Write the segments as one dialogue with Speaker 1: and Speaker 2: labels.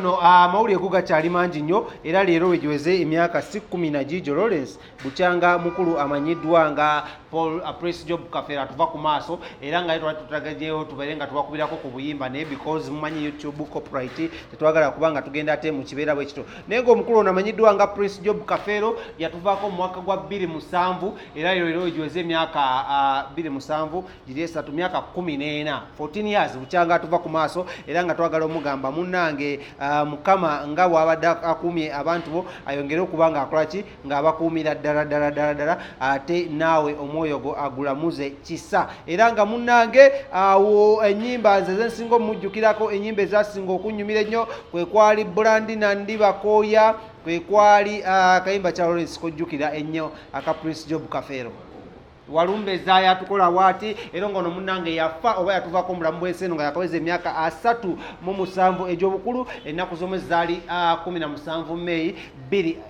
Speaker 1: No amawulire go gakyali mangi nnyo era leero lwe giweze emyaka si kkumi na giigyo Lawrence Bukyanga mukulu amanyiddwa nga Paul Prince Job Kafeero atuva ku maaso era nga ye twali tutagajeewo tubeere nga tubakubirako ku buyimba naye because mumanyi YouTube copyright tetwagala kuba nga tugenda ate mu kibeera bwe kityo naye ng'omukulu ono amanyiddwa nga Prince Job Kafeero yatuvaako mu mwaka gwa 2007 era leero lwe giweze emyaka 2007 giri esatu myaka 14, 14 years bukyanga atuva ku maaso era nga twagala omugamba munnange mukama nga bw'abadde akuumye abantu bo ayongere okuba ng'akola ki ng'abakuumira ddala ddala ddala ddala ate naawe omwoyo gwo agulamuze kisa era nga munnange awo ennyimba nze zensinga omujjukirako ennyimba ezasinga okunnyumira ennyo kwe kwali Brandina Ndibakooya kwe kwali akayimba kya Lawrence kojjukira ennyo aka Prince Job Kafeero Walumbe Zaaya atukola bwati era ng'ono munnange yafa oba yatuvaako mu bulamu bw'ensi eno nga yakaweza emyaka 37 egy'obukulu ennaku z'omwezi zaali 17 May bbiri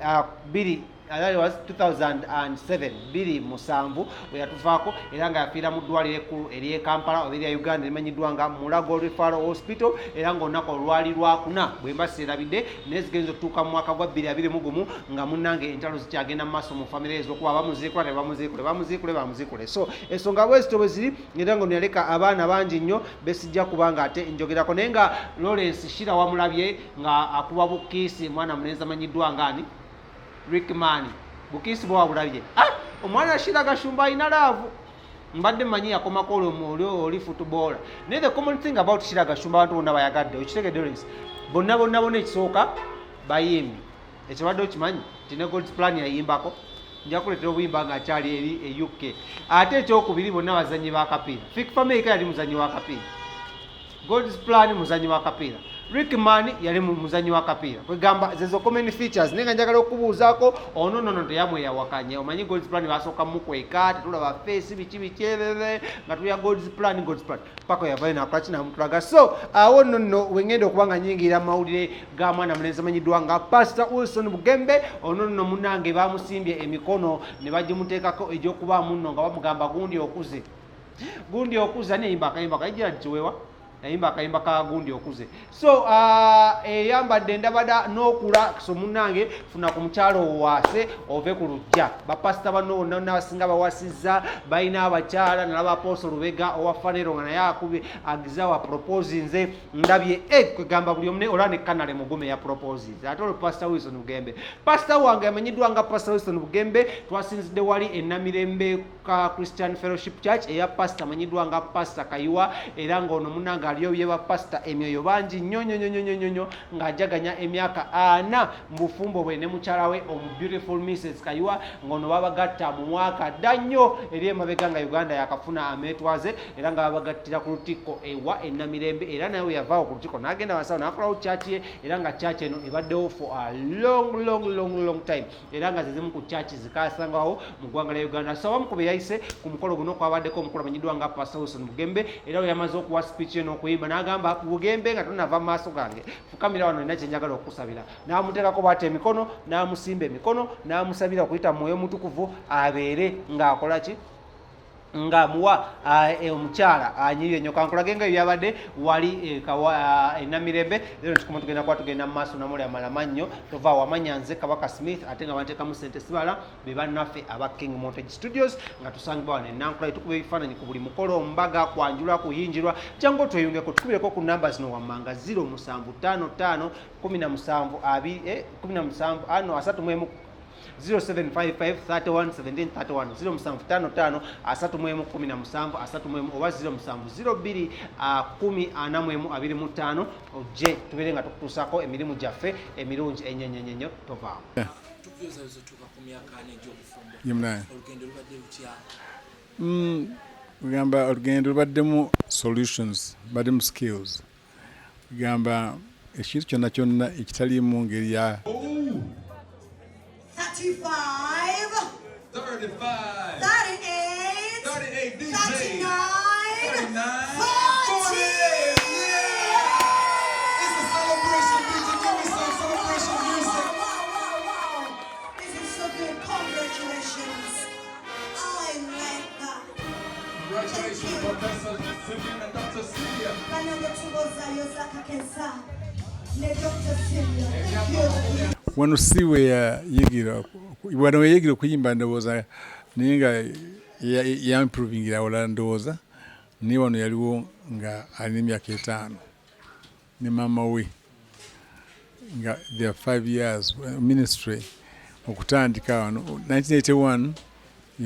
Speaker 1: bbiri that was 2007 2007 bwe yatuvaako era nga yafiira mu ddwaliro ekkulu ery'e Kampala oba erya Uganda erimanyiddwa nga Mulago Referral Hospital era ng'olunaku olwali lwakuna bwe mba seerabidde naye zigenza okutuuka mu mwaka gwa 2021 nga munnange entalo zikyagenda mu maaso mu famire ez'okuba bamuziikula tebamuziikule bamuziikule bamuziikule so ensonga bwezito bwe ziri era nga ono yaleka abaana bangi nnyo besijja kuba nga ate njogerako naye nga Lawrence Shira wamulabye nga akuba bukiisi mwana mulenzi amanyiddwa nga ani Rickman bukiisi bwe wabulabye omwana Shira Gashumba alina laavu mbadde manyi yakomako olwo oli footballer naye the common thing about Shira Gashumba abantu bonna bayagadde okitegedde Lawrence bonna bonna bonna ekisooka bayimbi ekyo badde okimanyi nti ne God's Plan yayimbako nja kuleetera obuyimba ng'akyali eri e UK ate ekyokubiri bonna bazannyi ba kapiira Fik Fameica yali muzannyi wa kapiira God's Plan muzannyi wa kapiira Rickman yali muzannyi wa kapiira kwegamba zezo common features naye nga njagala okubuuzaako ono nono teyamweyawakanye omanyi God's Plan basooka mukweka tetulaba face biki biki ebebe nga tulya God's Plan God's Plan paka yavayo nakola ki namutulaga so awo nno nno wengenda okuba nga nyingira mu mawulire ga mwana mulenzi amanyiddwa nga Pastor Wilson Bugembe ono nno munnange bamusimbye emikono ne bagimuteekako egy'okubaamu nno nga bamugamba gundi okuze gundi okuze ani yayimba akayimba ka Gerald Kiweewa yayimba akayimba ka gundi okuze so eyambadde endabada n'okula so munnange funa ku mukyalo owaase ove ku lujja bapasita banno bonna bonna abasinga bawasizza balina abakyala nalaba Apostle Lubega owa Fanero nga naye akubye agizawa proposinze ndabye kwegamba buli omu olwa ne Kanale Mugume ya proposinze ate olwo Pastor Wilson Bugembe pastor wange amanyiddwa nga Pastor Wilson Bugembe twasinzidde wali e Namirembe ka Christian Fellowship Church eya pastor amanyiddwa nga Pastor Kayiwa era ng'ono munnange alyoye ba pastor emyoyo bangi nnyo nnyo nnyo nnyo nnyo nnyo ng'ajaganya emyaka 40 mu bufumbo bwe ne mukyala we omu beautiful Mrs Kayiwa ng'ono babagatta mu mwaka dda nnyo eri emabega nga Uganda yakafuna ameetwaze era nga babagattira ku lutikko ewa e Namirembe era naye we yavaawo ku lutikko n'agenda wansi awo n'akolawo church ye era nga church eno ebaddewo for a long long long long time era nga zezimu ku church zikasangawo mu ggwanga lya Uganda. So abamu ku be yayise ku mukolo guno kwabaddeko omukulu amanyiddwa nga Pastor Wilson Bugembe era we yamaze okuwa speech ye n'okuyimba n'agamba Bugembe nga tonava mu maaso gange fukamira wano nina kye njagala okukusabira n'amuteekako bw'ati emikono n'amusimba emikono n'amusabira okuyita mu mwoyo mutukuvu abeere ng'akola ki ng'amuwa omukyala anyirira ennyo kankulage nga byabadde wali e Namirembe leero ntikuma tugenda kuba tugenda mu maaso namuli amala mannyo tova wamanya nze Kabaka Smith ate nga banteekamu ssente sibala be bannaffe aba King Montage Studios nga tusangibwa wano e Nankula tukuba ebifaananyi ku buli mukolo mbaga kwanjulwa kuyinjirwa jangu otweyungeko tukubireko ku namba zino wammanga 0755 17 2 17 ano 31 0755 31 17 31 0755 31 17 31 oba 0702 10 41 25 ojje tubeere nga tukutuusaako emirimu gyaffe emirungi ennyo ennyo ennyo tovaawo.
Speaker 2: Tukuyozayoza otuuka ku myaka 40 egy'obufumbo.
Speaker 3: Ye munaye.
Speaker 2: Olugendo lubadde lutya?
Speaker 3: Kugamba olugendo lubaddemu solutions, lubaddemu skills. Kugamba ekintu kyonna kyonna ekitaliimu ngeri ya
Speaker 4: 35,
Speaker 5: 35,
Speaker 4: 38,
Speaker 5: 38, DJ,
Speaker 4: 39,
Speaker 5: 39,
Speaker 4: 40.
Speaker 5: 40. Yeah! It's a celebration, DJ. Give me some celebration music.
Speaker 4: Wow. This is so good. Congratulations. I like that.
Speaker 5: Congratulations, Professor Sylvian and Dr. Celia.
Speaker 4: Bannange tubozayoza kakesa. Ne Dr. Celia. Thank you.
Speaker 3: Wano si we yayigira, wano weyayigira okuyimba ndowooza, naye nga yaimprovingira wala ndowooza, naye wano yaliwo nga alina emyaka 5 ne maama we, nga they are 5 years ministry okutandika wano 1981.